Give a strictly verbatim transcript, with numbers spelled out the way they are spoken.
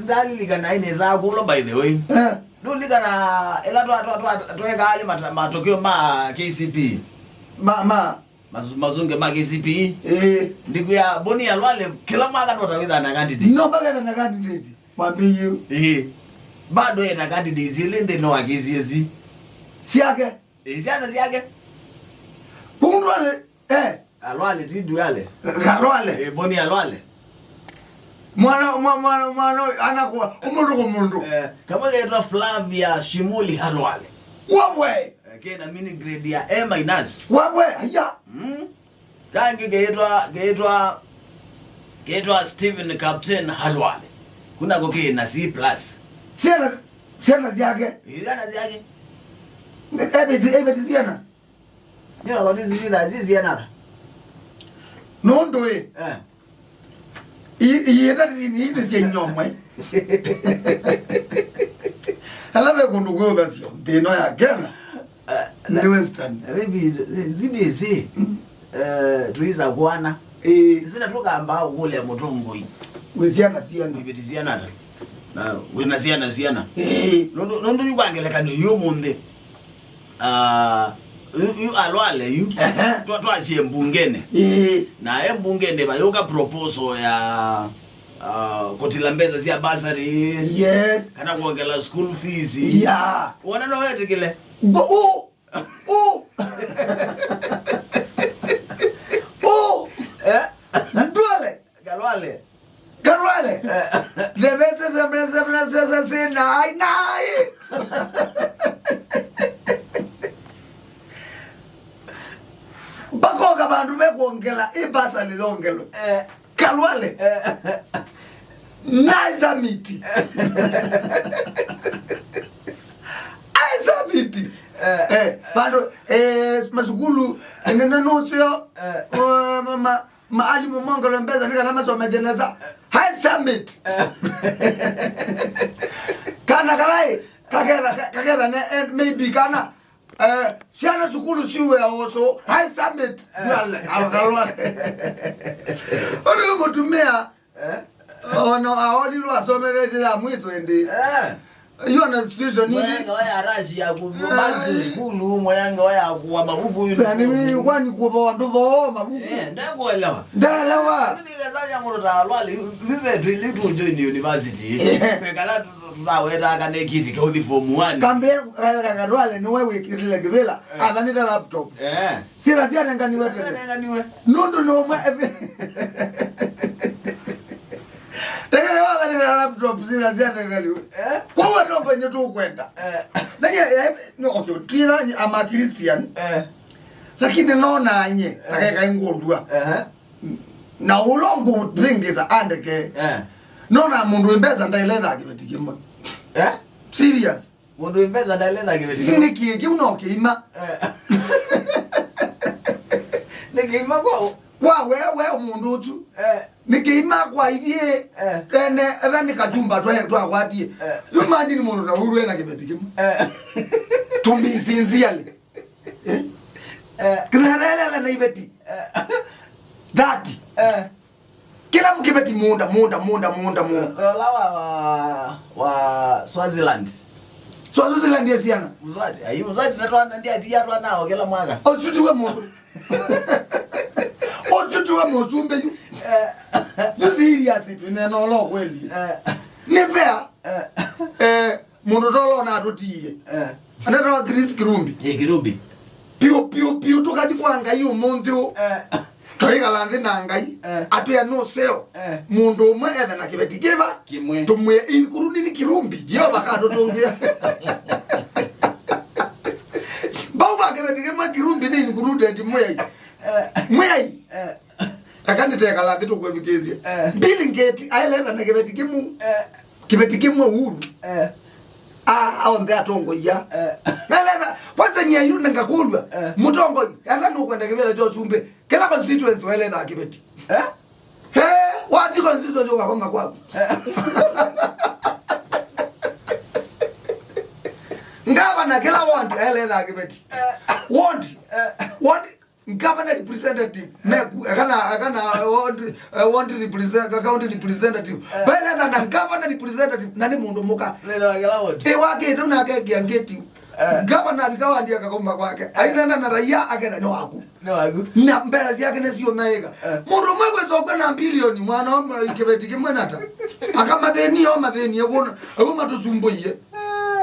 Ndalilikana ĩnĩsaa kũlwa, by the way. Eh. Ndũlikana ĩla twa, twa, twa, twekaa alĩ mata-, matokeo ma K C P E. Ma, ma. Masu-, masunge ma K C P E. Eh. Ndiku ya Boni Alwale, kĩla mwaka no ta wĩthaa na candidate. No, mpaka ĩthaa na candidate. Mwambĩĩe. Eh. Bado ena candidate, ĩlĩ nthĩnĩ wa K C S E. Syake. Eh, syana syake. Kundwale, eh. Alwale, ti Duale. Kalwale. Eh, Boni Alwale. Mwana, mwa-, mwana, mwana, anakuwa, ũmũndũ kwa mũndũ. Eh, kamwe ketwa Flavia Shimuli Halwale. Wawe. Eh, kena mini grade ya A minus. Wawe, aya. Mm. Kangĩ ketwa, ketwa, ketwa Stephen Captain Halwale. Kunako kena C plus. Syana, syana syake. Eh, syana syake. Ebeti, ebeti syana. Nĩona kwa nĩsisithaa sisianana. Nũndũ ĩ. Eh. Iyĩtha nĩsya nyomwe. Ala ve kũndũ kwĩ ũthasyo nthĩ ĩno ya Kenya. Eh, nĩ Western. Maybe, maybe, eh, tũisa kwana. Ĩĩ. Sina tũkamba ũkũlya mũtũngũi. Wĩ syana syana. Iveti syana ata. Na wĩna syana syana. Ĩĩ. Nũndũ, nũndũ yu kwa ngelekany'o yu ũmũnthĩ. Ah, yu, yu Alwale yu. Ehe. Twa-, twasie mbungeni. Ĩĩ. Na e mbungeni vayũka proposal ya, ah, kũtila mbesa sya bursary. Yes. Kana kuongela school fees. Yeah. Wona no wetĩkĩle? Ngo-, u-, u-, u-, eh? Ndwale. Kalwale. Kalwale. Eh. The best is the best of the best is the nai nai. Bakoka bandu bekwongela, i bursary yongelwe. Eh. Kalwale. Eh. Nai summit. Ai summit. Eh. Eh, bandu, eh, masukulu, nene nusio, eh, oh, mama, maalimũ mongelwe mbesa nĩ kana masomethye nesa. High summit. Kana kalai, kaketha, ka-, kaketha ne, eh, maybe kana, eh, syana sukulu siuwe also. High summit. Ndwale, akalwa. Ũndũ mũtumĩa, eh? Ona aolilwe asomethetye ya mwiso ĩndĩ. Eh. Hiyo na situation hivi. Mwenga wa ya rashi ya ku-, back to school, mwenga wa ya kuwa mabuku yu. Sasa ni mimi kwani kuthoa nduthoa mabuku. Eh, ndakuelewa. Ndaelewa. Mimi kazanya muru ta Alwale, vive tu ili tu join university. Eh. Pekala tu-, tu-, tunaweta kana kiti ka uthi form one. Kambe, eh, Kalwale ni wewe kitile kibila. Eh. Athanita laptop. Eh. Sila sianenganiwe. Sila sianenganiwe. Nũndũ nĩ ũmwe. Tekele wathanĩte laptop sila sianenganiwe. Eh? Kwa hiyo ndio kwenye tu kwenda. Eh. Na ye, ye, no, okay, tira ama Christian. Eh. Lakini nona nye, eh, akeka ngondwa. Eh. Na ulongo ringeza andeke. Eh. Nona mũndũ mbesa ndailetha kĩveti kĩmwe. Eh? Serious. Mũndũ wĩ mbesa ndaletha kĩveti kĩmwe. Nĩ kĩĩ kĩu no kĩima. Eh. Nĩ kĩima kwa ũ? Kwa we, we mũndũ ũtu. Eh. Nĩ kĩima kwa ithyĩ. Eh. Ene, etha nĩ kachumba twa-, twakwatie. Eh. You imagine mũndũ ta ũu ena kĩveti kĩmwe. Eh. To be sincerely. Eh? Eh. Kĩlelelele na iveti. Eh. Thirty. Eh. Kĩla mũkĩveti mũũnda, mũũnda, mũũnda, mũũnda, mũũnda. Lola wa, wa, wa Swaziland. Swa-, Swaziland ya syana. Mzwati, ai, Mzwati na twana, ndi ati ya twana o kĩla mwaka. Ũsu tiwe mũndũ. Ũsu tiwe mũsumbĩ yu. Eh. Yu serious, twĩneena ũla kweli. Eh. Nĩ fair. Eh. Eh. Mũndũ tolo na atũtiie. Eh. Anetawa Chris Kirumbi. Eh, Kirumbi. Piũ, piũ, piũ, tũkathi kwa Ngai ũmũnthĩ ũ. Eh. Twaikala nthĩ na Ngai. Eh. Atwĩa no seo. Eh. Mũndũ ũmwe ethe na kĩveti kĩva. Kĩmwe. Tũmwĩe including Kirumbi. Jehova katũtũngĩa. Bau ba kĩveti kĩmwe Kirumbi nĩ included Mwĩai. Eh. Mwĩai. Eh. Aka nĩtekala nthĩ tũkwĩthukĩĩsye. Eh. Bill Gates aeletha na kĩveti kĩmwe. Eh. Kĩveti kĩmwe Uhuru. Eh. A, onthe atongoia. Eh. Naletha, kwanza ni ayuna ngakũlw'a. Eh. Mũtongoi, etha nũkwenda kĩvĩla kya ũsumbĩ. Kĩla constituency waelethaa kĩveti. Eh? He, wathi constituency ũkakoma kwaku. Eh. Ngavana kĩla ward aelethaa kĩveti. Eh. Ward. Eh. Ward. Governor representative, meku, ekana, ekana ward, eh, ward represent-, county representative. Bailenda na governor representative, na nĩ mũndũ mũka. Thĩna wa kĩla ward. Ĩwakĩte na akekia ngeti. Eh. Governor abika wandi akakoma kwake. Ainena na raia aketha nĩ waku. Nĩ waku. Na mbesa syake nĩ siũnaĩka. Eh. Mũndũ ũmwe kwĩsokwa na bilioni, mwana ũmwe kĩveti kĩmwe nata. Akamathĩni o mathĩni, ekuona, egu matũsumbũie.